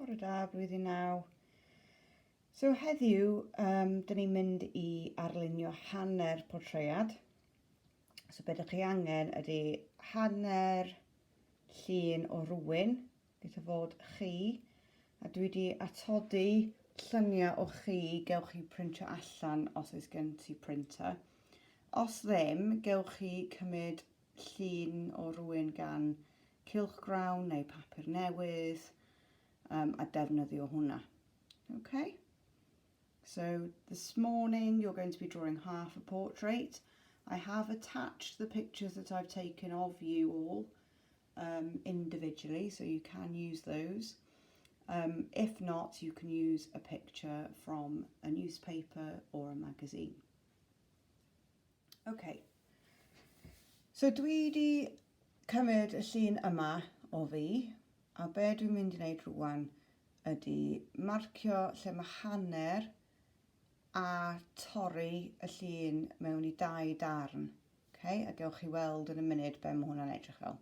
Bore da, blwyddyn naw. So heddiw, um, dyn ni'n mynd i arlunio hanner portread. So beth ydych chi angen ydy hanner llun o rywun, gyda fod chi, a dwi wedi atodi lluniau o chi, gewch chi printio allan os oes gen ti printer. Os ddim, gewch chi cymryd llun o rywun gan cylchgrawn neu papur newydd um, a defnyddio hwnna. Okay? So this morning you're going to be drawing half a portrait. I have attached the pictures that I've taken of you all um, individually, so you can use those. Um, if not, you can use a picture from a newspaper or a magazine. Okay. So dwi di cymryd y llun yma o fi, a be dwi'n mynd i wneud rwan ydy marcio lle mae hanner a torri y llun mewn i dau darn. Okay, a gewch chi weld yn y munud be mae hwnna'n edrych fel.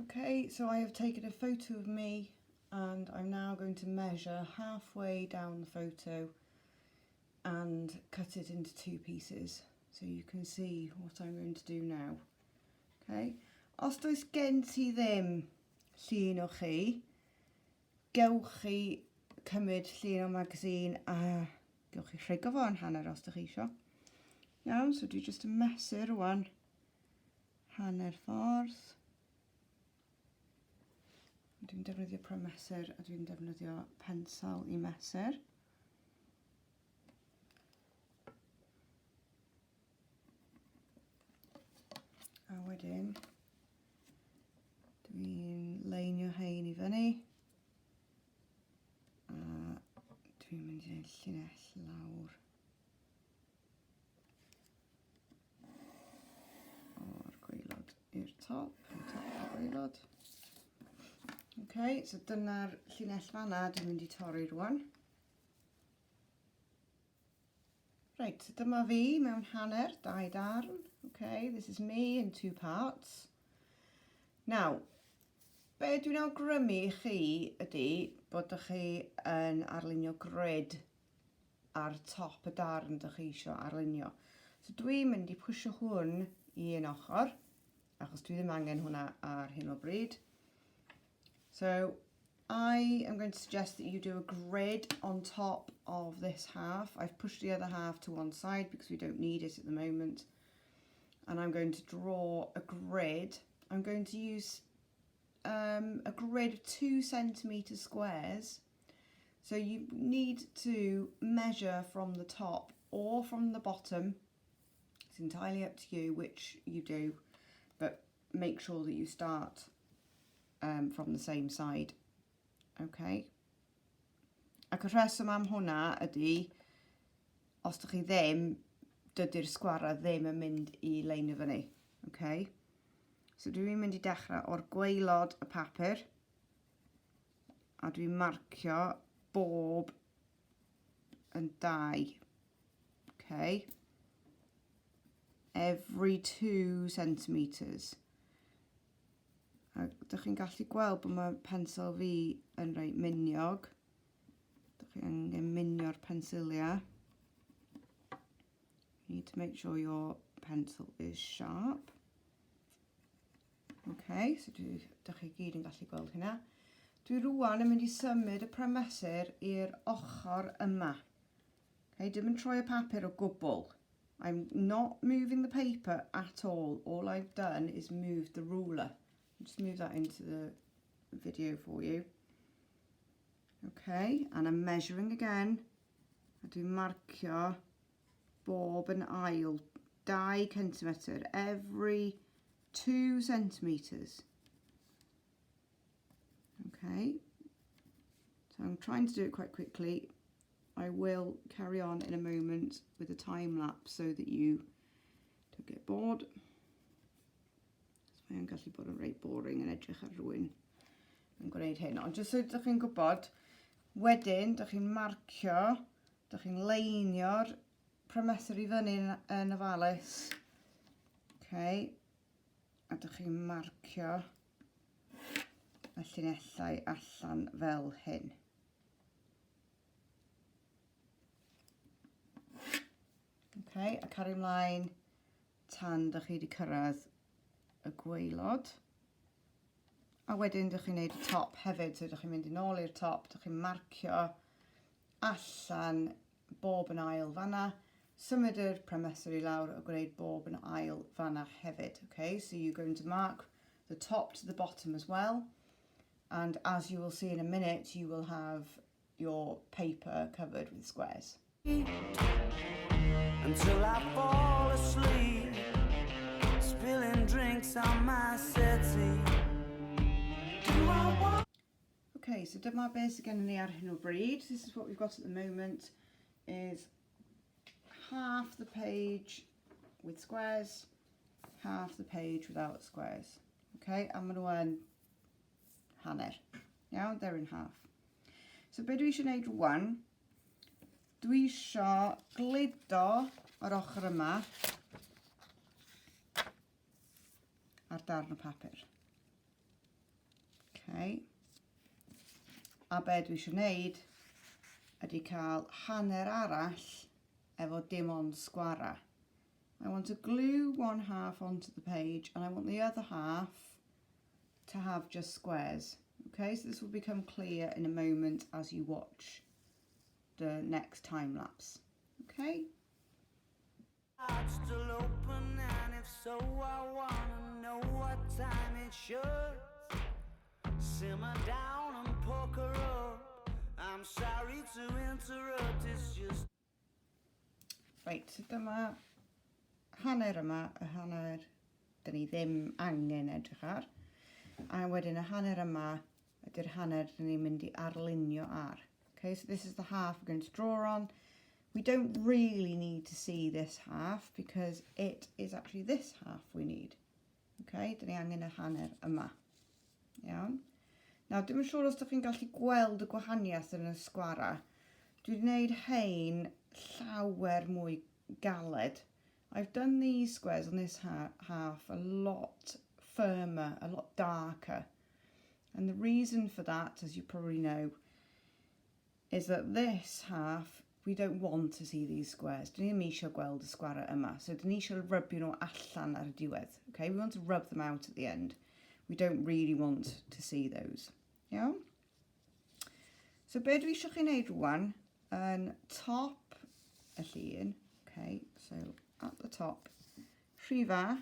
Okay, so I have taken a photo of me and I'm now going to measure halfway down the photo and cut it into two pieces so you can see what I'm going to do now. Okay. Os does gen ti ddim llun o chi, gewch chi cymryd llun o magazine a gewch chi rhwygo fo yn hanner os ydych chi eisiau. Iawn, so dwi jyst yn mesur rwan hanner ffordd. Dwi'n defnyddio pren mesur a dwi'n defnyddio pensel i mesur. A wedyn, dwi'n leinio hein i fyny. A dwi'n mynd i wneud llinell lawr. O'r gwaelod i'r top, i'r top o'r gwaelod. Ok, so dyna'r llinell fanna dwi'n mynd i torri rwan. Reit, so dyma fi mewn hanner, dau darn. Ok, this is me in two parts. Now, be dwi'n awgrymu i chi ydy bod ydych chi yn arlunio grid ar top y darn dych chi eisiau arlunio. So dwi'n mynd i pwysio hwn i un ochr, achos dwi ddim angen hwnna ar hyn o bryd. So I am going to suggest that you do a grid on top of this half. I've pushed the other half to one side because we don't need it at the moment. And I'm going to draw a grid. I'm going to use um, a grid of two centimetre squares. So you need to measure from the top or from the bottom. It's entirely up to you which you do, but make sure that you start um, from the same side. Okay. Ac y rheswm am hwnna ydy, os ydych chi ddim, dydy'r sgwara ddim yn mynd i lein i fyny. Okay. So dwi'n mynd i dechrau o'r gwaelod y papur a dwi'n marcio bob yn dau. Okay. Every two centimetres. A dych chi'n gallu gweld bod mae pensel fi yn reit miniog. Dych chi angen minio'r pensiliau. You need to make sure your pencil is sharp. Okay, so dwi, dych chi gyd yn gallu gweld hynna. Dwi rwan yn mynd i symud y premesur i'r ochr yma. Okay, dim yn troi y papur o gwbl. I'm not moving the paper at all. All I've done is move the ruler. Just move that into the video for you. Okay, and I'm measuring again. A dwi'n marcio bob yn ail 2 centimetr every 2 centimetres. Okay, so I'm trying to do it quite quickly. I will carry on in a moment with a time lapse so that you don't get bored. So mae'n gallu bod yn reit boring yn edrych ar rhywun yn gwneud hyn. Ond jyst so ydych chi'n gwybod, wedyn, dych chi'n marcio, dych chi'n leinio'r premesur i fyny yn, yn ofalus. Okay. A dych chi'n marcio y llinellau allan fel hyn. Okay, a cario ymlaen tan dych chi wedi cyrraedd y gwaelod. A wedyn dych chi'n neud y top hefyd, so dych chi'n mynd yn ôl i'r top, dych chi'n marcio allan bob yn ail fanna, symud yr premesur i lawr a gwneud bob yn ail fanna hefyd. Okay, so you're going to mark the top to the bottom as well. And as you will see in a minute, you will have your paper covered with squares. Until I fall asleep, spilling drinks on my settee. Do I want Okay, so dyma beth sydd gennym ni ar hyn o bryd. This is what we've got at the moment, is half the page with squares, half the page without squares. Okay, a maen nhw yn hanner. Iawn, they're in half. So be dwi eisiau gwneud rwan, dwi eisiau gludo yr ochr yma ar darn o papur. Okay. A be dwi eisiau gwneud ydy cael hanner arall efo dim ond sgwara. I want to glue one half onto the page and I want the other half to have just squares. Okay, so this will become clear in a moment as you watch the next time lapse. Okay. Heart's still open, and if so, I wanna know what time it shuts. Simmer down and poker up. I'm sorry to interrupt, it's just. Reit, so dyma hanner yma, y hanner dyn ni ddim angen edrych ar. A wedyn y hanner yma ydy'r hanner dyn ni'n mynd i arlunio ar. Okay, so this is the half we're going to draw on. We don't really need to see this half because it is actually this half we need. Okay, dyn ni angen y hanner yma. Iawn. Nawr, dim yn siŵr os ydych chi'n gallu gweld y gwahaniaeth yn y sgwara. Dwi wedi gwneud hein llawer mwy galed. I've done these squares on this ha half a lot firmer, a lot darker. And the reason for that, as you probably know, is that this half, we don't want to see these squares. Dyn ni ddim eisiau gweld y sgwarau yma. So dyn ni eisiau rybio nhw allan ar y diwedd. Okay? We want to rub them out at the end. We don't really want to see those. Iawn? So be dwi eisiau chi wneud rwan, yn top y llun, okay, so at the top, rhifa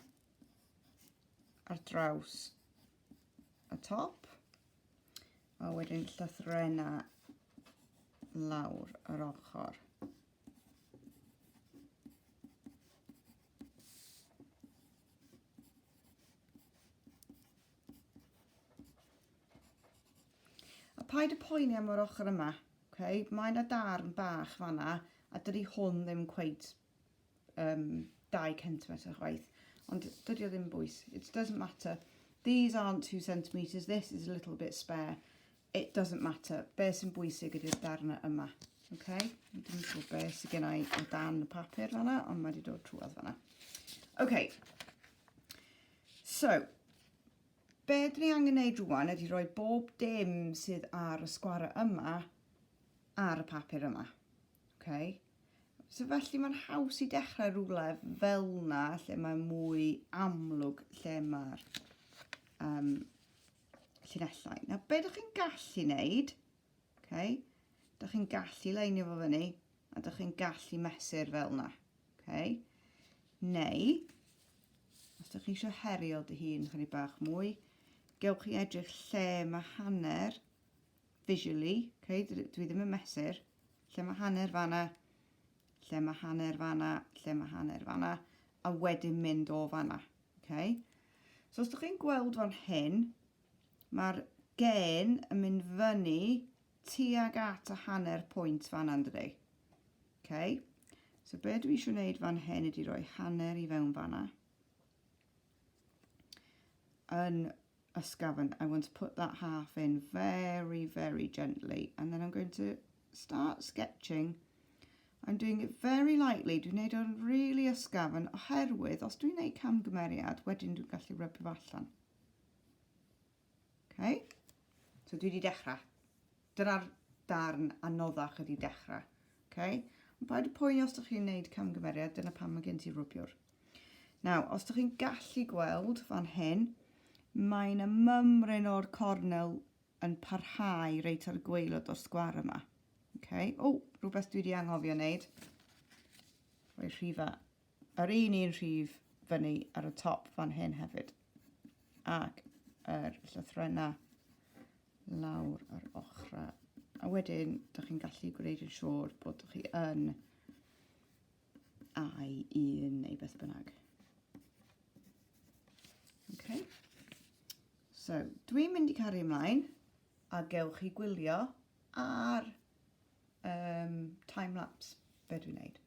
ar draws y top, A wedyn llythrennau lawr yr ochr. A paid y poeni am yr ochr yma, okay? Mae yna darn bach fanna, a dydy hwn ddim cweit 2 centimetr chwaith. Ond dydy o ddim bwys. It doesn't matter. These aren't 2 centimetres, this is a little bit spare. It doesn't matter. Be sy'n bwysig ydy'r darnau yma. Okay? Dwi'n siŵr be sydd gen i o dan y papur fanna, ond mae wedi dod trwad fanna. Okay. So, be dyn ni angen neud rwan ydy rhoi bob dim sydd ar y sgwara yma ar y papur yma. Okay? So felly mae'n haws i dechrau rhywle fel na, lle mae mwy amlwg lle mae'r llinellau. Nawr, be ydych chi'n gallu wneud, okay, ydych chi'n gallu leinio fo fyny, a ydych chi'n gallu mesur fel na. Okay? Neu, os ydych chi eisiau herio dy hun chydig bach mwy, gewch chi edrych lle mae hanner visually, okay, dwi ddim yn mesur, lle mae hanner fanna, lle mae hanner fanna, lle mae hanner fanna, a wedyn mynd o fanna. Okay? So os ydych chi'n gweld fan hyn, mae'r gen yn mynd fyny tuag at y hanner pwynt fanna yn dydi. Okay? So be dwi eisiau gwneud fan hyn ydy rhoi hanner i fewn fanna. Yn ysgafn. I want to put that half in very, very gently. And then I'm going to start sketching. I'm doing it very lightly. Dwi'n neud o'n really ysgafn oherwydd os dwi'n neud camgymeriad, wedyn dwi'n gallu rybio fo allan. Okay. So dwi wedi dechrau. Dyna'r darn anoddach ydi dechrau. Okay? Ond paid â poeni os ydych chi'n gwneud camgymeriad, dyna pam mae gen ti rwbiwr. Nawr, os ydych chi'n gallu gweld fan hyn, mae'n y mymryn o'r cornel yn parhau reit ar y gwaelod o'r sgwar yma. Okay. O, rhywbeth dwi wedi anghofio wneud. Rhoi rhifa, yr un un rhif fyny ar y top fan hyn hefyd. Ac yr llythrenau lawr yr ochrau. A wedyn, dych chi'n gallu gwneud yn siŵr bod chi yn I1 neu beth bynnag. Okay. So, dwi'n mynd i cario ymlaen a gewch chi gwylio ar time-lapse be dwi'n neud.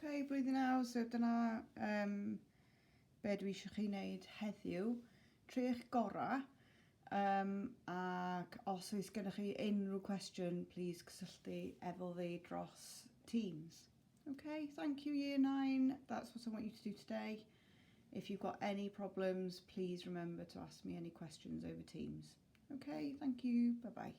Ok, blwyddyn naw, so dyna be dwi eisiau chi wneud heddiw. Triwch gorau, ac os oes gennych chi unrhyw cwestiwn, please cysylltu efo fi dros Teams. Okay, thank you Year 9. That's what I want you to do today. If you've got any problems, please remember to ask me any questions over Teams. Okay, thank you. Bye-bye.